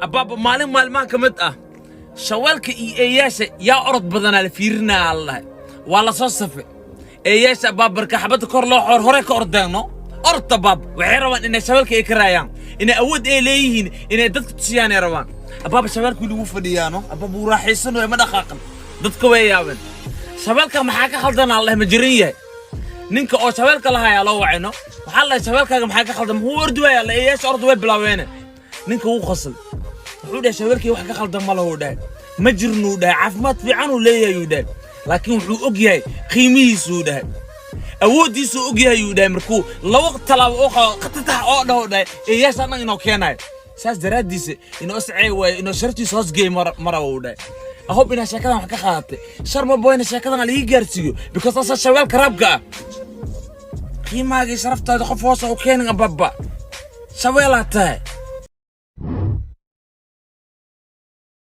Abbaaba, maalin maalmaha ka mid ah, shaweelka iyo eeyaasha yaa orod badanaa la fiirinaa la dhahay. Waa la soo safe eeyaasha, abaabarka xabadda kor loo xoor hore ka ordeegno orta baab. Waxay rabaan inay shabeelka ay ka raayaan, inay awood ay leeyihiin, inay dadka tusiyaan ay rabaan. Abaaba, shabeelkii lagu fadhiyaano, abaaba, wuu raaxaysanayo, ma dhaqaaqan. Dadka way yaabeen. Shabeelka maxaa ka khaldanaa la dhahay? Ma jiran yahay? Ninka oo shabeelka lahayaa loo wacayno. Waxaa la dhahay, "Shabeelkaaga maxaa ka khaldan? Muxuu ordi waaya?" La eeyaasha orda way bilaabeene. Ninka wuu qosl, wuxuu dhahay, "Shabeelkii wax ka khaldan ma lahu," dhahay. "Ma jirnuu," dhahay. "Caafimaad fiicanuu leeyahay," uu dhahay. "Laakiin wuxuu og yahay qiimihiisuu," dhahay. "Awooddiisuu og yahay," uu dhahay. "Markuu laba talaabo oo qabo khatatax oo dhaho," dhahay, "eeyaasha dhan inoo keenayo. Saas daraaddiisa inoo isceey waayo, inoo sharaftiisa hoos geey maraba," uu dhahay. I hope inaa sheekadan wax ka qaadatay. Sharma Boyna sheekadan la ii gaarsiiyo, because asa shabeelka raabka ah. Qiimaagii sharaftaada qof hoos u keenin, ababa, shabeelaa tahay.